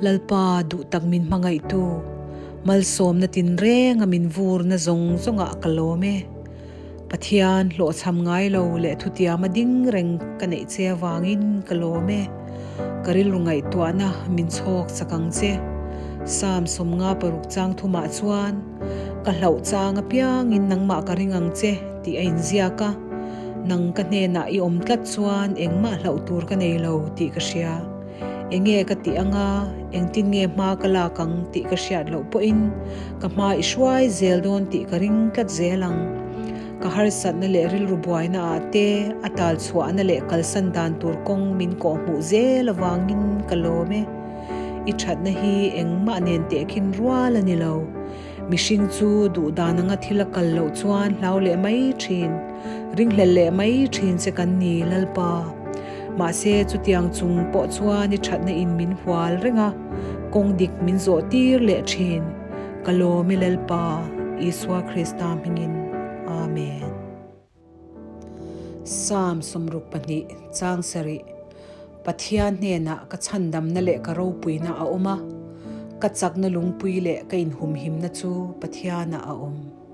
Lalpa duhtak min hmangaihtu, malsawmna tinrenga min vurna zawng zawngah ka lawm e. Pathian hlawhchham ngai lo leh thutiama ding reng ka neih che avangin ka lawm e. Ka rilru ngaihtuahna min chhawk chak ang che. Psalm 56 chang thumah chuan, Ka hlauh chang apiangin nangmah ka ring ang che tih a inziak a, nang ka hnenah i awm tlat chuan engmah hlauh tur ka nei lo tih ka hria. Enge ka tih anga, engtin nge hma ka lak ang tih ka hriat loh pawhin ka hma i hruai zel dawn tih ka ring tlat zel ang. Ka harsatna leh rilru buaina ah te a tal chhuahna leh kalsan dan tur kawng min kawhhmuh zel avangin ka lawm e. I thatna hi engmah nen tehkhin rual a ni lo. Mihring chu duh dan anga thil a kal loh chuan hlau leh mai thin, ringhlel leh mai thin che kan ni Lalpa. Mahse chutiang chung pawh chuan i thatna in min hual reng a, kawng dik min zawh tir leh thin. Ka lawm i Lalpa, Isua Krista hmingin. Amen. Psalm 62 chang sarih Pathian hnenah ka chhandamna leh ka ropuina a awm a, ka chakna lungpui leh ka inhumhimna chu Pathianah a awm.